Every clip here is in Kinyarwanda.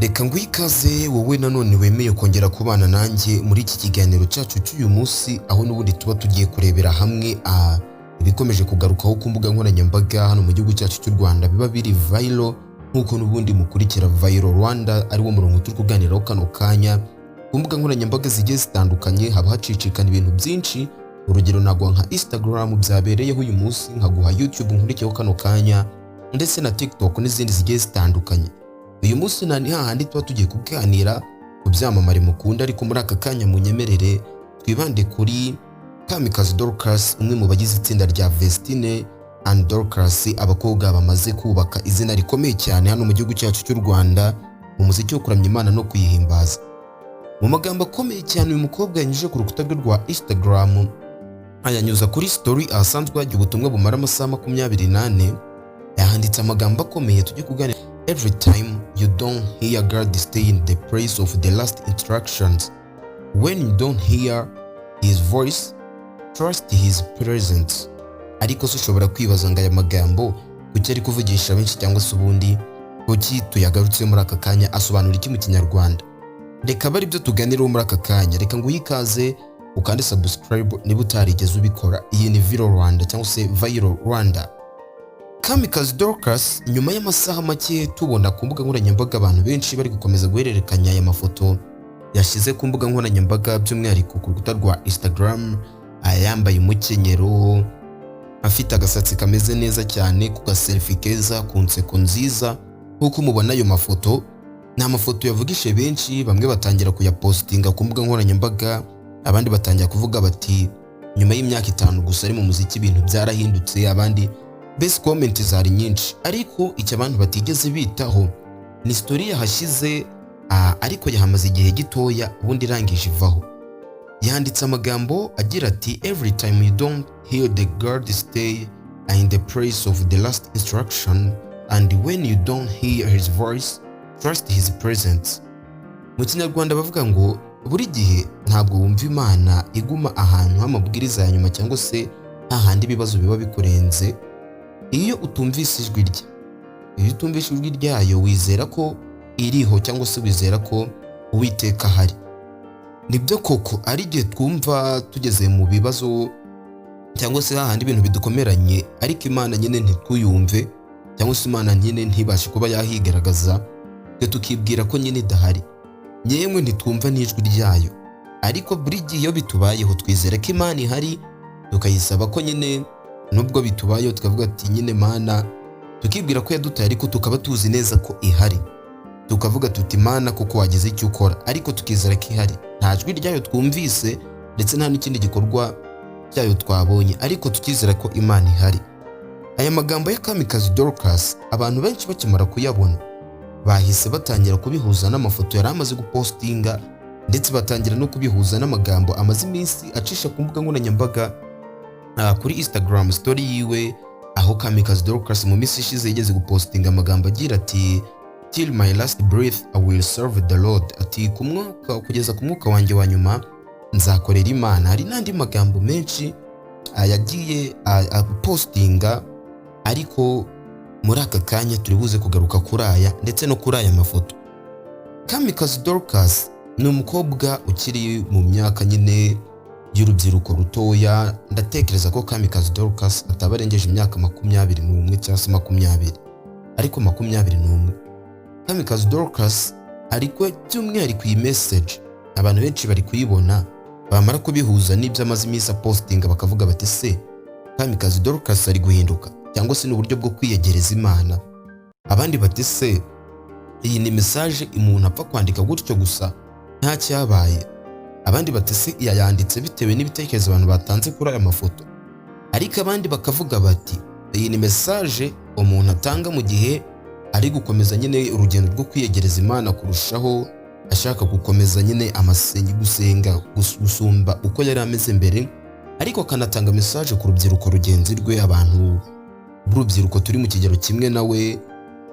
Reka nguhe ikaze wowe nanone wemeye kongera kubana nanjye muri iki kiganiro cyacu cy'uyu munsi, aho n'ubundi tuba tugiye kurebera hamwe ibikomeje kugarukaho ku mbuga nkoranyambaga hano mu gihugu cyacu cy'u Rwanda, biba biri viral, nk'uko n'ubundi mukurikira Viral Rwanda, ari wo murongo turi kuganiraho kano kanya. Ku mbuga nkoranyambaga zigiye zitandukanye haba hacicikana ibintu byinshi. Urugero naguha nka Instagram byabereyeho uyu munsi, nkaguha YouTube nkurikiyeho kano kanya, ndetse na TikTok n'izindi zigiye zitandukanye. Uyu munsi nta ni hahandi tuba tugiye kuganira ku byamamare mukunda, ariko muri aka kanya munyemerere twibande kuri Kamikazi Dorcas, umwe mu bagize itsinda rya Vestine and Dorcas, abakobwa bamaze kubaka izina rikomeye cyane hano mu gihugu cyacu cy'u Rwanda mu muziki wo kuramya Imana no kuyihimbaza. Mu magambo akomeye cyane uyu mukobwa yanyujije ku rukuta rwe rwa Instagram, ayanyuza kuri story ahasanzwe hajya ubutumwa bumara amasaha 24, yahanditse amagambo akomeye tujye kuganira: "Every time you don't hear God, stay in the place of the last instructions. When you don't hear his voice, trust his presence." Ariko se ushobora kwibaza ngo aya magambo kuki ari kuvugisha benshi, cyangwa se ubundi kuki tuyagarutse muri aka kanya, asobanura iki mu Kinyarwanda? Reka abe aribyo tuganiraho muri aka kanya. Reka nguhe ikaze, ukande subscribe niba utarigeze ubikora. Iyi ni Viral Rwanda cyangwa se Viral Rwanda. Kamikazi Dorcas, nyuma y'amasaha make tubona ku mbuga nkoranyambaga abantu benshi bari gukomeza guhererekanya aya mafoto yashyize ku mbuga nkoranyambaga, by'umwihariko ku rukuta rwa Instagram, yambaye umukenyero, afite agasatsi kameze neza cyane, ku gaselfie keza, ku nseko nziza, nk'uko mubona ayo mafoto, ni amafoto yavugishije benshi. Bamwe batangira kuyapostinga ku mbuga nkoranyambaga, abandi batangira kuvuga bati nyuma y'imyaka 5 gusa ari mu muziki ibintu byarahindutse, abandi mbese comment zari nyinshi. Ariko icyo abantu batigeze bitaho ni story yahashyize, ariko yahamaze igihe gitoya, ubundi irangije ivaho. Yanditse amagambo agira ati: "Every time you don't hear the God, stay in the place of the last instruction, and when you don't hear his voice, trust his presence." Mu Kinyarwanda bavuga ngo buri gihe ntabwo wumva Imana, iguma ahantu h'amabwiriza ya nyuma, cyangwa se hahandi ibibazo biba bikurenze. Iyo utumvise ijwi rye, iyo utumvise ijwi ryayo, wizera ko iriho, cyangwa se wizera ko Uwiteka ahari. Nibyo koko, ari igihe twumva tugeze mu bibazo cyangwa se hahandi ibintu bidukomeranye, ariko Imana nyine ntituyumve, cyangwa se Imana nyine ntibashe kuba yahigaragaza, twe tukibwira ko nyine idahari, yemwe ntitwumva n'ijwi ryayo. Ariko buri gihe iyo bitubayeho twizera ko Imana ihari, tukayisaba ko nyine nubwo bitubayeho, tukavuga ati nyine Mana, tukibwira ko yadutaye, ariko tukaba tuzi neza ko ihari, tukavuga tuti Mana kuko wagize icyo ukora, ariko tukizera ko ihari. Nta jwi ryayo twumvise, ndetse nta n'ikindi gikorwa cyayo twabonye, ariko tukizera ko Imana ihari. Aya magambo ya Kamikazi Dorcas, abantu benshi bakimara kuyabona bahise batangira kubihuza n'amafoto yari amaze gupostinga, ndetse batangira no kubihuza n'amagambo amaze iminsi acisha ku mbuga nkoranyambaga, kuri Instagram story yiwe, aho Kamikazi Dorcas mu minsi ishize yigeze gupostinga amagambo agira ati: "Till my last breath I will serve the Lord." Ati ku mwuka, kugeza ku mwuka wanjye wa nyuma nzakorera Imana. Hari n'andi magambo menshi yagiye apostinga, ariko muri aka kanya turi buze kugaruka kuri aya ndetse no kuri aya mafoto. Kamikazi Dorcas ni umukobwa ukiri mu myaka nyine y'urubyiruko rutoya. Ndatekereza ko Kamikazi Dorcas ataba arengeje imyaka 21 cyangwa se 20, ariko 21. Kamikazi Dorcas, ariko by'umwihariko iyi message abantu benshi bari kuyibona, bamara kubihuza n'ibyo amaze iminsi apostinga, bakavuga bati se Kamikazi Dorcas ari guhinduka, cyangwa se ni uburyo bwo kwiyegereza Imana? Abandi bati se iyi ni message umuntu apfa kwandika gutyo gusa nta cyabaye? Abandi bati se yayanditse bitewe n'ibitekerezo abantu batanze kuri aya mafoto? Ariko abandi bakavuga bati iyi ni message umuntu atanga mu gihe ari gukomeza nyine urugendo rwo kwiyegereza Imana kurushaho, ashaka gukomeza nyine amasengi, gusenga gusumba uko yari ameze mbere, ariko akanatanga message ku rubyiruko rugenzi rwe, abantu b'urubyiruko turi mu kigero kimwe nawe,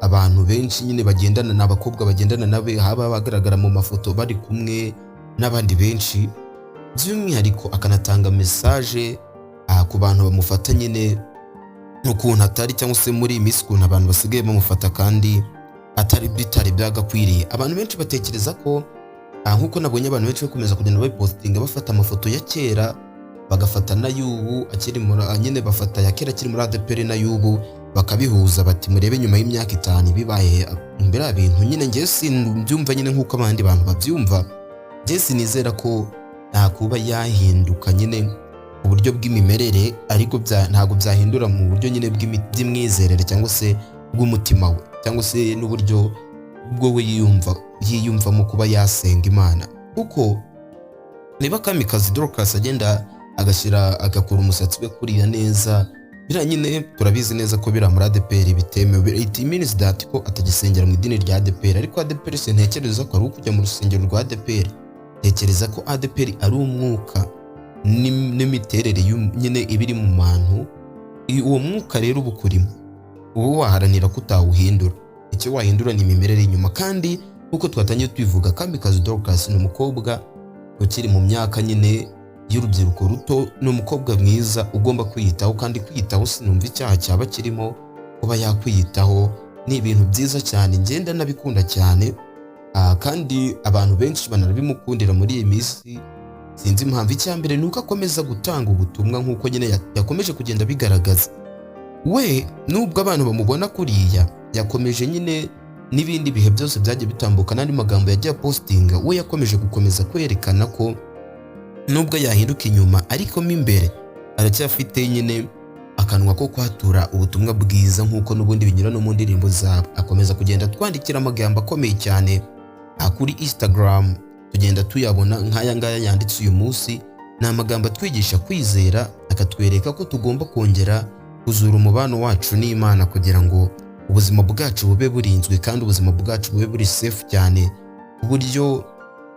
abantu benshi nyine bagendana, ni abakobwa bagendana nawe, haba bagaragara mu mafoto bari kumwe n'abandi benshi. By'umwihariko akanatanga message ku bantu bamufata nyine ukuntu atari, cyangwa se muri iyi minsi ukuntu abantu basigaye bamufata kandi atari bitari byagakwiriye. Abantu benshi batekereza ko nk'uko nabonye abantu benshi bakomeza kugenda babipostinga, bafata amafoto ya kera bagafata n'ay'ubu akiri muri nyine, bafata ya kera akiri muri ADEPR n'ay'ubu bakabihuza, bati: "Murebe nyuma y'imyaka 5 bibaye biriya bintu." Nyine njyewe simbyumva nyine nk'uko abandi bantu babyumva. Njyewe sinizera ko nta kuba yahinduka nyine mu buryo bw'imimerere, ariko ntabwo byahindura mu buryo nyine bw'imyizerere cyangwa se bw'umutima we, cyangwa se n'uburyo bwo we yiyumvamo kuba yasenga Imana. Kuko niba Kamikazi Dorcas agenda agashyira, agakura umusatsi we kuriya neza, biriya nyine turabizi neza ko biriya muri ADEPR bitemewe. It means that ko atagisengera mu idini rya ADEPR. Ariko ADEPR sintekereza ko ari ukujya mu rusengero rwa ADEPR. Ntekereza ko ADEPR ari umwuka n'imiterere nyine iba iri mu bantu. Uwo mwuka rero uba ukurimo, uba waharanira ko utawuhindura. Icyo wahindura ni imimerere inyuma. Kandi nk'uko twatangiye tubivuga, Kamikazi Dorcas ni umukobwa ukiri mu myaka nyine y'urubyiruko ruto, ni umukobwa mwiza ugomba kwiyitaho. Kandi kwiyitaho sinumva icyaha cyaba kirimo. Kuba yakwiyitaho ni ibintu byiza cyane, ngenda nabikunda cyane. Kandi abantu benshi banarabimukundira muri iyi minsi, sinzi impamvu. Icya mbere ni uko akomeza gutanga ubutumwa nk'uko nyine yakomeje kugenda abigaragaza. We nubwo abantu bamubona kuriya, yakomeje nyine n'ibindi bihe byose byagiye bitambuka n'andi magambo yagiye apostinga, we yakomeje gukomeza kwerekana ko nubwo yahinduka inyuma, ariko mo imbere aracyafite nyine akanwa ko kwatura ubutumwa bwiza, nk'uko n'ubundi binyura no mu ndirimbo zabo. Akomeza kugenda twandikira amagambo akomeye cyane aha kuri Instagram, tugenda tuyabona nk'aya ngaya yanditse uyu munsi. Ni amagambo atwigisha kwizera, akatwereka ko tugomba kongera kuzura umubano wacu n'Imana kugira ngo ubuzima bwacu bube burinzwe kandi ubuzima bwacu bube buri safe cyane, ku buryo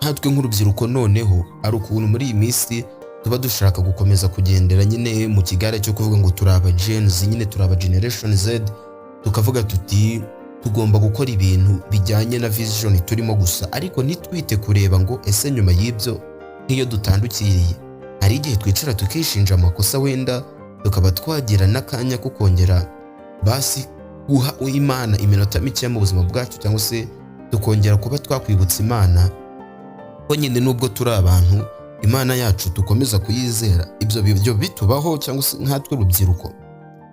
nkatwe nk'urubyiruko noneho ari ukuntu muri iyi minsi tuba dushaka gukomeza kugendera nyine mu kigare cyo kuvuga ngo turi aba Gen Z nyine, turi aba Generation Z, tukavuga tuti tugomba gukora ibintu bijyanye na vision turimo gusa, ariko ntitwite kureba ngo ese nyuma y'ibyo, nk'iyo dutandukiriye, hari igihe twicara tukishinja amakosa, wenda tukaba twagira n'akanya ko kongera basi guha Imana iminota mike mu buzima bwacu, cyangwa se tukongera kuba twakwibutsa Imana ko nyine nubwo turi abantu, Imana yacu dukomeza kuyizera. Ibyo byo bitubaho, cyangwa se nkatwe urubyiruko,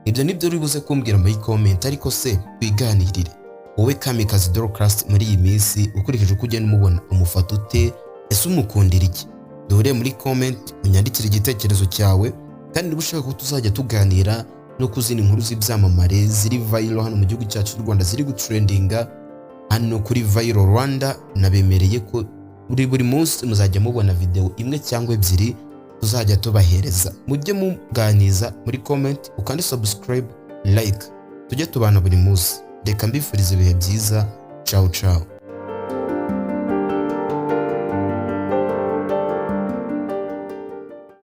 ibyo nibyo uri buze kumbwira muri comment. Ariko se twiganirire, wowe Kamikazi Dorcas muri iyi minsi, ukurikije uko ugenda umubona, umufata ute? Ese umukundira iki? Duhure muri comment, unyandikire igitekerezo cyawe. Kandi niba ushaka ko tuzajya tuganira no ku zindi nkuru z'ibyamamare ziri viral hano mu gihugu cyacu cy'u Rwanda, ziri gutrendinga hano kuri Viral Rwanda, nabemereye ko buri munsi muzajya mubona video imwe cyangwa ebyiri tuzajya tubahereza. Mujye muganiza muri comment, ukandi subscribe, like, tujye tubana buri munsi. Reka mbifurize ibihe byiza. Ciao ciao.